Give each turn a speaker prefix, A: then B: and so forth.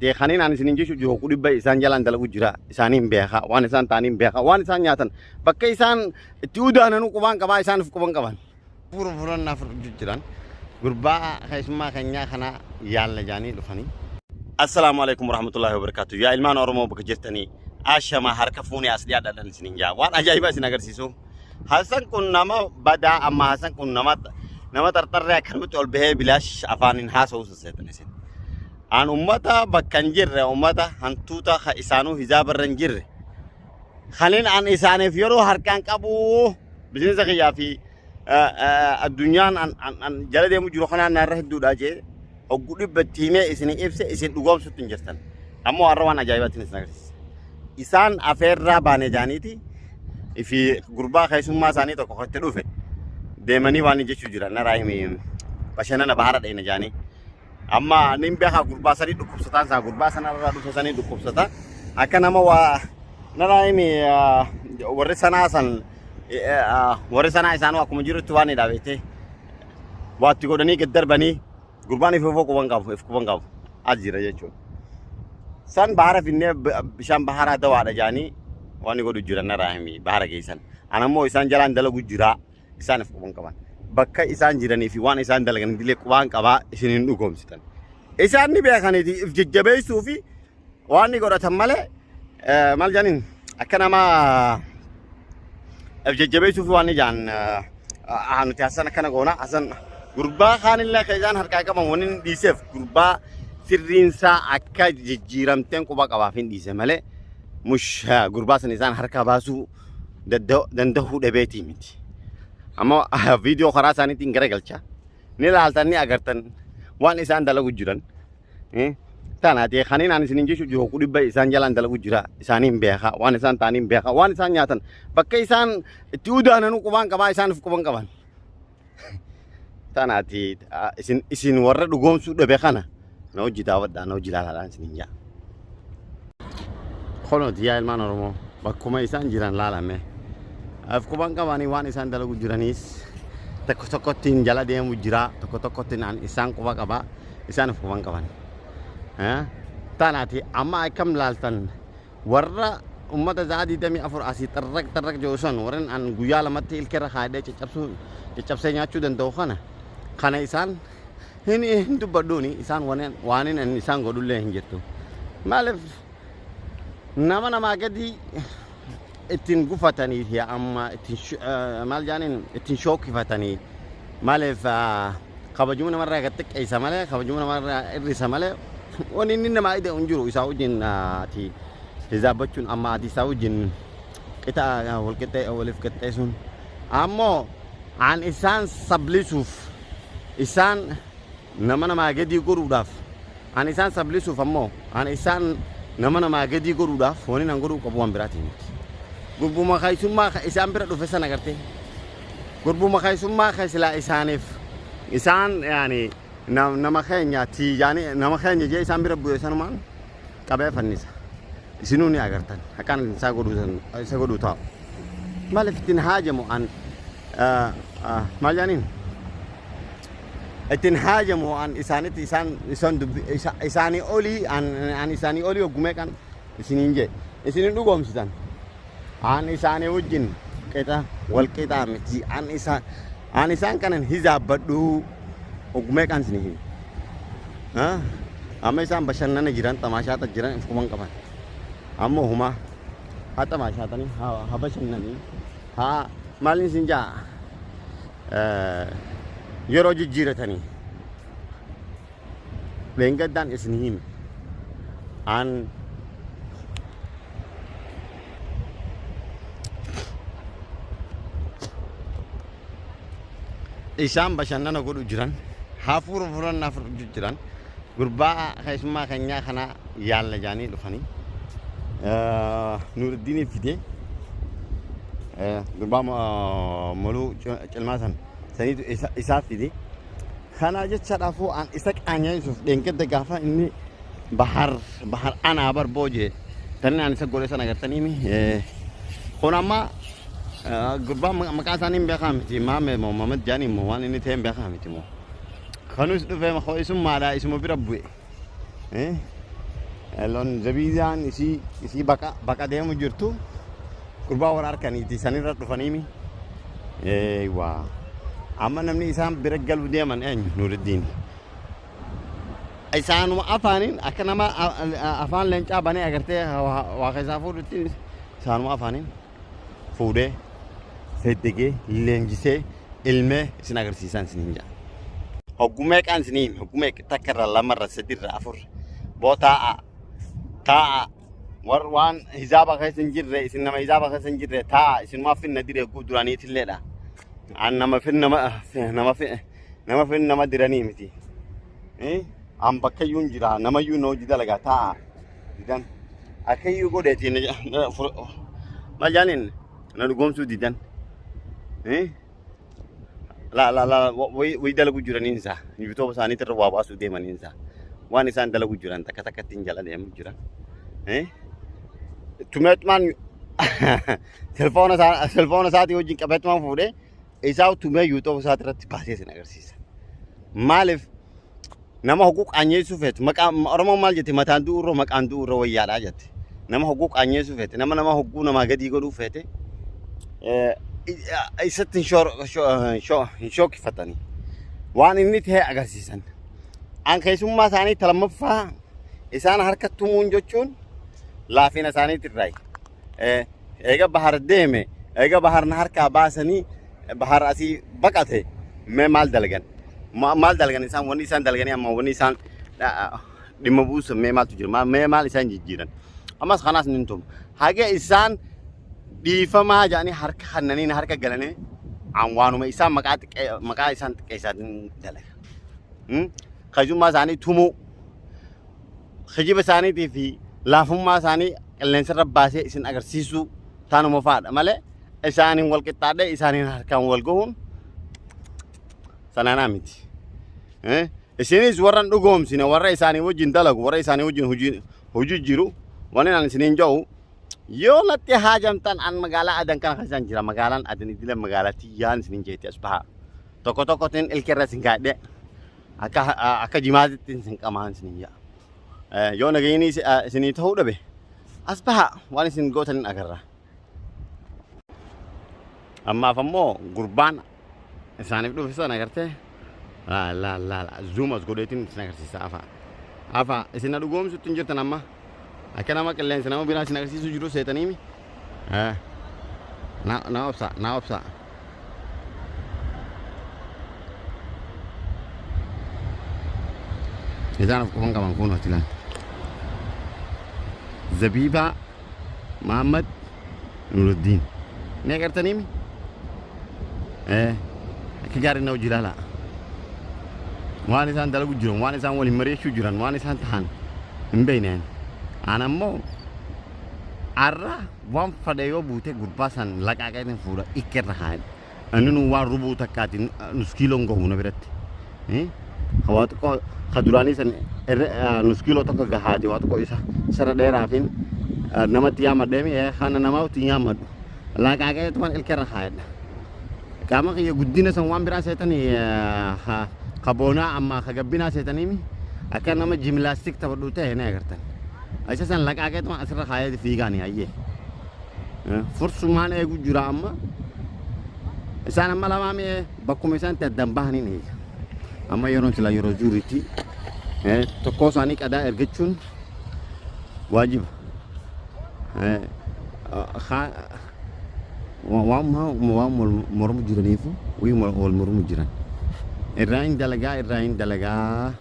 A: Kaniin ani isinin jechu jiru dhibba isaan jalaan dalagu jira. Isaaniin beeka, waan isaan ta'aniin beeka, waan isaan nyaatan bakka isaan itti udaananuu qubaan qabaa, isaaniif quban qaban. Fuura furannaa fudhachuu jiran gurbaa keessummaa keenyaa kana yaalla jaanii dhufanii. Assalaamu alaikum warahmatullahi wabarakatuh. Yaa ilmaan Oromoo bakka jirtanii, ashama harka fuunee as dhiyaadhaan isinin jaa. Waan ajaa'ibaa isin agarsiisu. Hasan kun nama badaa, amma Hasan kun nama xarxarree akkanumatti ol bahee bilaash afaaniin haasa'uu sasseetan isin. An ummata bakka hin jirre, ummata hantuuta ka isaanuu hijaabarra hin jirre. Kanin an isaaniif yeroo harkaan qabu bizinesa kiyyaa fi addunyaan an jala deemu jiru kanaan narra hedduudha jee hoggu dhibba itti himee isin ibse, isin dhugoomsutti hin jirtan. Ammoo har'a waan ajaa'ibaatiin isin agarsiisa. Isaan afeerraa baane jaaniiti fi gurbaa keessummaa isaanii tokko itti dhufe deemanii waan jechuu jiran naraa himi, bashannana bahara dheena jaanii. Amma nin beekaa, gurbaa sanii dhukkubsataan isaa gurbaa sanarraa dhufe sanii dhukkubsata. Akka nama waa naraa himi, warri sanaa san, warri sanaa isaanuu akkuma jirutti waan hidhaa beektee waatti godhanii gad darbanii, gurbaan if ifoo quban qabu, if quban qabu as jira jechuudha. San bahara finnee bishaan baharaa dawaadha jaanii waan godhu jiran naraa himi bahara geessan. Anammoo isaan jalaan dalagu jira, isaan if quban qaban. Bakka isaan jiranii fi waan isaan dalagan illee qubaan qabaa, isin hin dhugoomsitan. Isaan ni beekaniiti if jajjabeessuu fi waan ni godhatan malee, maal jedhaniin, akka nama if jajjabeessuu fi waan ni jedhan, nuti Hasan akkana goona. Hasan gurbaa kaanillee akka isaan harkaa qaban wanni inni dhiiseef gurbaa sirriinsaa akka jijjiiramteen quba qabaaf hin dhiise malee, mush gurbaa san isaan harkaa baasuu danda'uu dhabeetii miti. Amma viidiyoo karaa isaaniitiin garagalcha. Ni laaltan, ni agartan waan isaan dalagu jiran. Tanaati kaniin ani isinin jechu jiru dhibba isaan jalaan dalagu jira. Isaaniin beeka, waan isaan ta'aniin beeka, waan isaan nyaatan bakka isaan itti udaananuu qubaan qabaa, isaaniif quban qaban. Tanaati isin warra dhugoomsuu dhabe kana na hojii daawwadhaa, na hojii ilaalaadhaan isinin jaa. Kunooti yaa ilmaan Oromoo, bakkuma isaan jiran laalame. Af quban qabanii waan isaan dalagu jiraniis tokko tokkottiin jala deemu jira, tokko tokkottiin an isaan quba qaba, isaan af quban qaban. Tanaati amma akkam laaltan warra ummata za'a 24 asii xarraq xarraq jedhu san, warreen an guyyaa lamatti ilkeerra kaa'adhee caccabsuu caccabsee nyaachuu danda'u kana isaan hin dubbadhuuni, isaan waan inni isaan godhullee hin jirtu. Maaliif nama namaa gadi ittiin gufatanii fi amma ittiin maal jaaniin ittiin shookifatanii, maaliif kabajuma namarraa gad xiqqeessa malee, kabajuma namarraa hir'isa malee, wanni inni namaa ide hin jiru. Isaa wajjin ati hizaabbachuun, amma ati isaa wajjin qixa wal qixxee waliif qixxeessuun, ammoo an isaan sablisuuf, isaan nama namaa gadii godhuudhaaf, an isaan sablisuuf, ammoo an isaan nama namaa gadii godhuudhaaf wani an godhuu qabu waan biraatiin miti. Gurbuma keessummaa ka isaan bira dhufe sana gartee, gurbuma keessummaa ka silaa isaaniif isaan yaani nama keenya ti yaani nama keenya jee isaan bira bu'e sanumaan qabee fannisa. Isinuu ni agartan akkaan isaa godhuu isa godhuu taa'u. Maaliif ittiin haajamu an, maal jaaniin, ittiin haajamu an isaanitti isaan isaan dubbi isaanii olii an isaanii olii hoggumee kan isiniin jee isinin dhugoomsitan. An isaanii wajjin qixa wal qixaa miti, an isaan kanan hizaabbadhu hoggumee kan isinii himi. Amma isaan bashannana jiran, xamaashaata jiran, if quban qaban. Amma humaa haa xamaashaatanii, haa bashannanii, haa maalin isin jaa, yeroo jijjiiratanii leengaddaan isin himi an isaan bashannana godhu jiran, hafuura furannaa fudhachuu jiran, gurbaa keessummaa keenyaa kana yaalla jaanii dhufanii Nuuruddiinii fidee gurbaa moluu cilmaa san saniitu isaa fide. Kana jechaadhaafuu an isa qaanyeessuuf dheengadda gaafa inni bahar bahar anaa barboo jee tanni an isa godhe sana agartaniimi. Kun amma gurbaa maqaa isaanii hin beekaa miti, maame moo Mamad jaanii moo waan inni ta'e hin beekaa miti moo. Kanus dhufee ho'isummaadha isuma bira bu'e. Loon zabiizaan isii isii baqa baqa deemu jirtu gurbaa warra harkaniiti sanirra dhufaniimi. Eewwa. Amma namni isaan bira galuu deeman eenyu? Nuuriddiin. Isaanuma afaaniin akka nama afaan leencaa banee agartee waa keessaa fuudhutti isaanuma afaaniin fuudhee feddegee leenjisee ilmee isin agarsiisaan isiniin jedha. Hogguu meeqaan isinii hime? Hogguu meeqa? Takka irra lama irra sadi irra afur. Boo taa'a. Taa'a. War waan hizaaba keessa hin jirre isin nama hizaaba keessa hin jirre taa'a isinumaa finna dire hogguu duraaniitilleedha. An nama fin nama nama fin nama fin nama diranii miti. Eh? An bakka iyyuu hin jira nama iyyuu na hojii dalagaa taa'a. Didan. Akka iyyuu godheetiin maal jaaniin na dhugoomsuu didan. Eh? La la la wayi dalagu jiraniin isaa yuutuuba isaaniitti irra waa baasuu deemaniin isaa waan isaan dalagu jiran takka takkatti hin jala deemu jiran. Tumeetumaan telefoona isaa telefoona isaatii wajjin qabeetumaan fuudhee isaa tumee yuutuuba isaati irratti baasee isin agarsiisa. Maaliif nama hogguu qaanyeessuu feetu maqaa Oromoon maal jette mataan du'uu irra maqaan du'uu irra wayyaadhaa jette. Nama hogguu qaanyeessuu feete nama nama hogguu namaa gadii godhuu feete isatti hin shookifatanii waan inni ta'e agarsiisan. An keessummaa isaanii talammaffaa isaan harka tumuun jechuun laafina isaaniitirraayi. Eega bahar deeme eega bahar na harkaa baasanii bahar asii baqate mee maal dalagan? Maal dalagan isaan wanni isaan dalaganii amma wanni isaan dhimma buusan mee maaltu jira? Mee maal isaan jijjiiran? Ammas kanaas ni tuma. Haga isaan dhiifamaa jedhanii harka kannanii na harka galanii an waanuma isaan maqaa maqaa isaan xiqqeessaatiin dalaga. Keessummaa isaanii tumuu kijiba isaaniitii fi laafummaa isaanii qilleensarra baasee isin agarsiisuu taanuma fa'aadha malee isaaniin wal qixxaadhee isaaniin harkaan wal gahuun sanaanaa miti. Isinis warra hin dhugoomsine warra isaanii wajjin dalagu warra isaanii wajjin hojii jiru wanni ani isiniin jedhu yoo natti haajamtan an magaalaa Adan kana keessan jira magaalaan Adan idila magaalaa tiyyaan isiniin jeetti as baha. Tokko tokkotiin ilkeerra isin kaadhee akka akka jimaatitti isin qamaan isiniin jedha. Yoo nagayini isinii ta'uu dhabe as baha waan isin gootan hin agarra. Ammaaf ammoo gurbaan isaaniif dhufe sana agartee laa laa laa zoom as godheetiin isin agarsiisa afaa. Afaa isin na dhugoomsutti hin jirtan amma akka nama qilleensa nama biraa isin agarsiisuu jiru seetaniimi. Na na obsa na obsa. Isaan of qofan qaban kun hojilan. Zabiibaa Muhammad Nuruddin. Ni agartaniimi? Akka gaarii na hojii ilaalaa. Waan isaan dalagu jiran, waan isaan waliin mari'achuu jiran, waan isaan tahan hin beekne. Aan ammoo arra waan fadhe yoo buute gurbaa san laqaaqeetiin fuudha ikke irra kaa'e. Inni nu waan rubuu takkaati nus kiiloon gahu na biratti. Ka waa xiqqoo ka duraanii san irra nus kiiloo tokko gahaati waa xiqqoo isa isarra dheeraafin namatti yaamadheemi kana namaatti hin yaamadhu. Laqaaqeetumaan ilka irra kaa'edha. Qaama kiyya guddina san waan biraa seetanii ka boonaa amma ka gabbinaa seetaniimi akka nama jimlaastik taphadhu ta'e ni agartan. Isa san laqaaqeetuma asirra kaayee fiigaani hayyee. Fursumaan eegu jira amma. Isaan amma lamaa mi'ee bakkuma isaan itti addaan bahaniin eega. Amma yeroon silaa yeroo zuuriitti tokkoo isaanii qadaa ergachuun waajiba. Waan waan wal mormu jiraniifu wal mormu jiran. Irraa hin dalagaa irraa hin dalagaa.